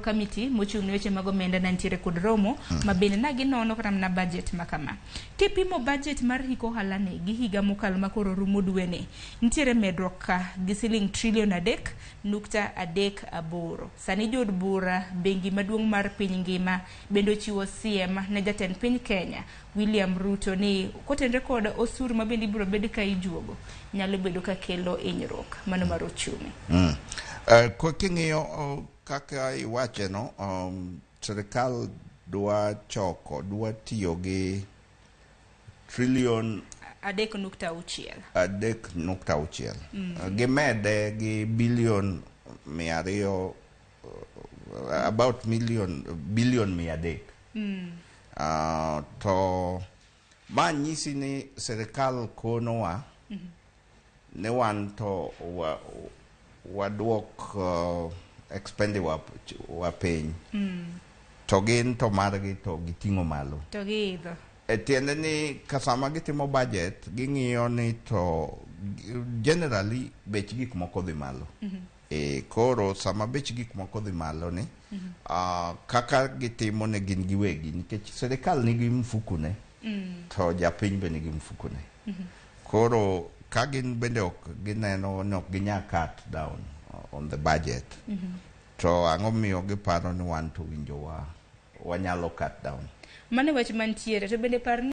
Committee mochung' ne weche mag omenda ne nitiere kod romo ma bende na ginono kata mana budget ma kama. Kipimo budget mar hik ohala ni gi higa mokalo ma koro rumo dwe ni, nitiere medruok ka gi siling trilion 3.38. Sani jood bura bengi maduong' mar piny ngima bende ochiwo siem ne jatend piny Kenya William Ruto ni kotenre kod osuru ma bende ibiro bed ka ijuogo nyalo bedo ka kelo hinyruok mano mar ochumi. King'iyo kaka iwache no, sirikal dwa choko, dwa tiyo gi trilion 3.6. 3.6. Gimede gi bilion 200, about million, bilion 300. To ma nyisi ni sirikal konowa ni wan to waduok expenditure wa piny. To gin to margi to giting'o malo. To giidho. E tiende ni ka sama gitimo budget, ging'iyo ni to generally bech gik moko dhi malo. E koro sama bech gik moko dhi malo ni, kaka gitimo ne gin giwegi, nikech sirikal nigi mfuku ne, to japiny be nigi mfuku ne. Koro ka gin bende ok gineno ni ok ginyal cut down on the budget, to ang'o miyo giparo ni wan to winjo wa wanyalo cut down? Mano e wach mantiere to bende par ni.